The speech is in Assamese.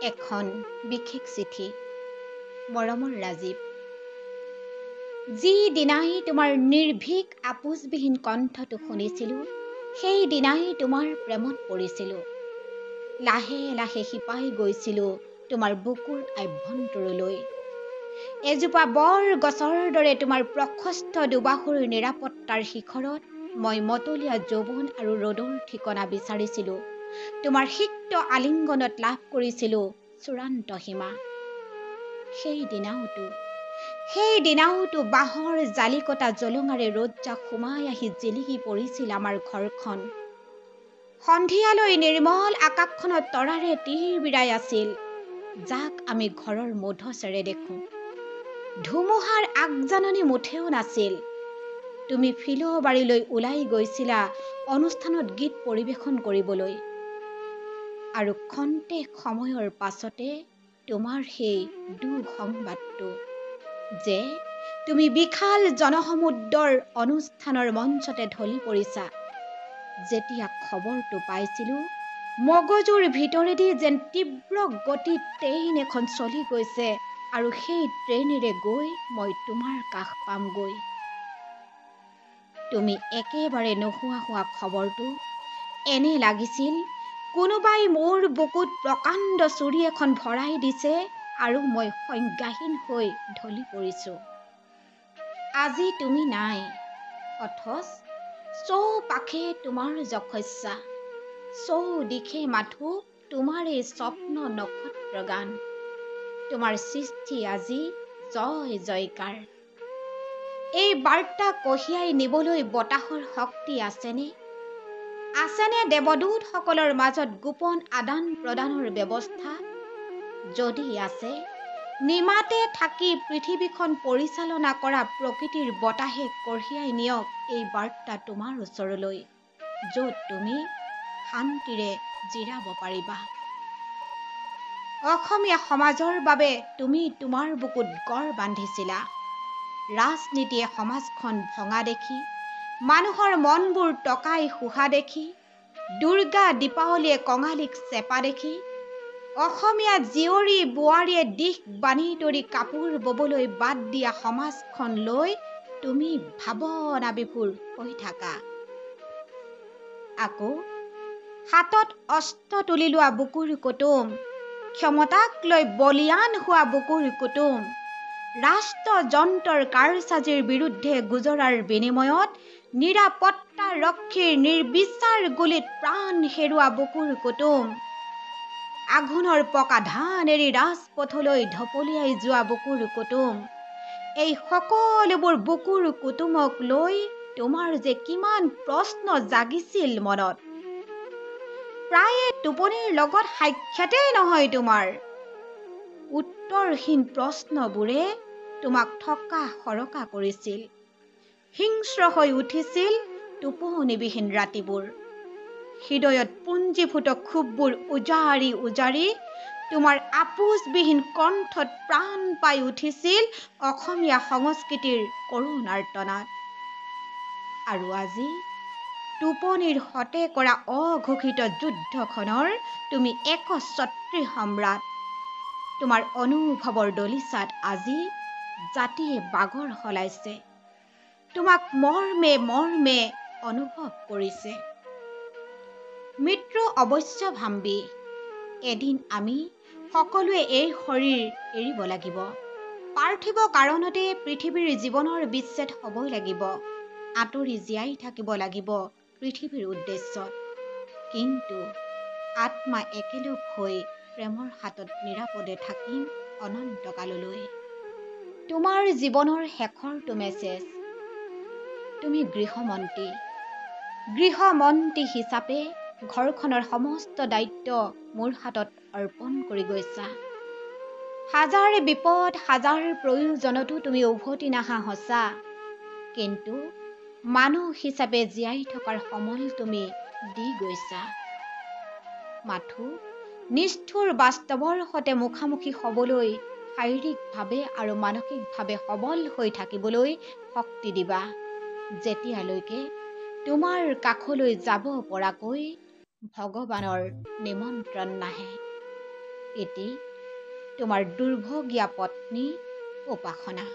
এখন বিশেষ চিঠি। মৰমৰ ৰাজীৱ, যিদিনাই তোমাৰ নিৰ্ভীক আপোচবিহীন কণ্ঠটো শুনিছিলোঁ, সেইদিনাই তোমাৰ প্ৰেমত পৰিছিলোঁ। লাহে লাহে শিপাই গৈছিলোঁ তোমাৰ বুকুৰ আভ্যন্তৰলৈ। এজোপা বৰ গছৰ দৰে তোমাৰ প্ৰশস্ত দুবাহুৰ নিৰাপত্তাৰ শিখৰত মই মতলীয়া যৌৱন আৰু ৰ'দৰ ঠিকনা বিচাৰিছিলোঁ। তোমাৰ সিক্ত আলিংগনত লাভ কৰিছিলোঁ চূড়ান্ত সীমা। সেইদিনাওতো বাঁহৰ জালিকটা জলঙাৰে ৰ'দজাক সোমাই আহি জিলিকি পৰিছিল আমাৰ ঘৰখন। সন্ধিয়ালৈ নিৰ্মল আকাশখনত তৰাৰে তিৰ বিৰাই আছিল, যাক আমি ঘৰৰ মধচেৰে দেখোঁ। ধুমুহাৰ আগজাননী মুঠেও নাছিল। তুমি ফিলবাৰীলৈ ওলাই গৈছিলা অনুষ্ঠানত গীত পৰিৱেশন কৰিবলৈ, আৰু খন্তেক সময়ৰ পাছতে তোমাৰ সেই দুঃসংবাদটো যে তুমি বিশাল জনসমুদ্ৰৰ অনুষ্ঠানৰ মঞ্চতে ঢলি পৰিছা। যেতিয়া খবৰটো পাইছিলোঁ, মগজুৰ ভিতৰেদি যেন তীব্ৰ গতিত ট্ৰেইন এখন চলি গৈছে আৰু সেই ট্ৰেইনেৰে গৈ মই তোমাৰ কাষ পামগৈ। তুমি একেবাৰে নোহোৱা হোৱা খবৰটো এনে লাগিছিল কোনোবাই মোৰ বুকুত প্ৰকাণ্ড চুৰি এখন ভৰাই দিছে আৰু মই সংজ্ঞাহীন হৈ ঢলি পৰিছোঁ। আজি তুমি নাই, অথচ চৌপাশে তোমাৰ যশস্যা, চৌদিশে মাথো তোমাৰে স্বপ্ন নক্ষত্ৰ গান। তোমাৰ সৃষ্টি আজি জয় জয়কাৰ। এই বাৰ্তা কঢ়িয়াই নিবলৈ বতাহৰ শক্তি আছেনে? আছেনে দেৱদূতসকলৰ মাজত গোপন আদান প্ৰদানৰ ব্যৱস্থা? যদি আছে, নিমাতে থাকি পৃথিৱীখন পৰিচালনা কৰা প্ৰকৃতিৰ বতাহে কঢ়িয়াই নিয়ক এই বাৰ্তা তোমাৰ ওচৰলৈ, য'ত তুমি শান্তিৰে জিৰাব পাৰিবা। অসমীয়া সমাজৰ বাবে তুমি তোমাৰ বুকুত গড় বান্ধিছিলা। ৰাজনীতিয়ে সমাজখন ভঙা দেখি, মানুহৰ মনবোৰ টকাই শোহা দেখি, দুৰ্গা দীপাৱলীয়ে কঙালীক চেপা দেখি, অসমীয়া জীয়ৰী বোৱাৰীয়ে দিশ বাণী তৰি কাপোৰ ববলৈ বাদ দিয়া সমাজখন লৈ তুমি ভাৱনা বিভোৰ হৈ থাকা। আকৌ হাতত অস্ত্ৰ তুলি লোৱা বুকুৰ কুটুম, ক্ষমতাক লৈ বলিয়ান হোৱা বুকুৰ কুটুম, ৰাষ্ট্ৰযন্ত্ৰৰ কাৰচাজিৰ বিৰুদ্ধে গুজৰাৰ বিনিময়ত নিৰাপত্তাৰক্ষীৰ নিৰ্বিচাৰ গুলীত প্ৰাণ হেৰুৱা বুকুৰ কুটুম, আঘোণৰ পকা ধান এৰি ৰাজপথলৈ ঢপলিয়াই যোৱা বুকুৰ কুটুম, এই সকলোবোৰ বুকুৰ কুটুমক লৈ তোমাৰ যে কিমান প্ৰশ্ন জাগিছিল মনত। প্ৰায়ে টোপনিৰ লগত সাক্ষাতেই নহয় তোমাৰ। উত্তৰহীন প্ৰশ্নবোৰে তোমাক থকা সৰকা কৰিছিল। হিংস্ৰ হৈ উঠিছিল টোপনিবিহীন ৰাতিবোৰ। হৃদয়ত পুঞ্জীভূত ক্ষোভবোৰ উজাৰি উজাৰি তোমাৰ আপোচবিহীন কণ্ঠত প্ৰাণ পাই উঠিছিল অসমীয়া সংস্কৃতিৰ কৰুণ আৰ্তনাদ। আৰু আজি টোপনিৰ সতে কৰা অঘোষিত যুদ্ধখনৰ তুমি একছত্ৰী সম্ৰাট। তোমাৰ অনুভৱৰ দলিচাত আজি জাতিয়ে বাগৰ সলাইছে, তোমাক মৰ্মে মৰ্মে অনুভৱ কৰিছে। মৃত্যু অৱশ্য ভাম্বি, এদিন আমি সকলোৱে এই শৰীৰ এৰিব লাগিব। পাৰ্থিৱ কাৰণতে পৃথিৱীৰ জীৱনৰ বিচ্ছেদ হ'বই লাগিব, আঁতৰি জীয়াই থাকিব লাগিব পৃথিৱীৰ উদ্দেশ্যত। কিন্তু আত্মা একেলগ হৈ প্ৰেমৰ হাতত নিৰাপদে থাকিম অনন্তকাললৈ। তোমাৰ জীৱনৰ শেষৰটো মেছেজ। তুমি গৃহমন্ত্ৰী। গৃহমন্ত্ৰী হিচাপে ঘৰখনৰ সমস্ত দায়িত্ব মোৰ হাতত অৰ্পণ কৰি গৈছা। হাজাৰ বিপদ, হাজাৰ প্ৰয়োজনতো তুমি উভতি নাহা সঁচা, কিন্তু মানুহ হিচাপে জীয়াই থকাৰ সমল তুমি দি গৈছা। মাথো নিষ্ঠুৰ বাস্তৱৰ সতে মুখামুখি হ'বলৈ শাৰীৰিকভাৱে আৰু মানসিকভাৱে সবল হৈ থাকিবলৈ শক্তি দিবা, যেতিয়ালৈকে তোমাৰ কাষলৈ যাব পৰাকৈ ভগৱানৰ নিমন্ত্ৰণ নাহে। এটি তোমাৰ দুৰ্ভগীয়া পত্নী উপাসনা।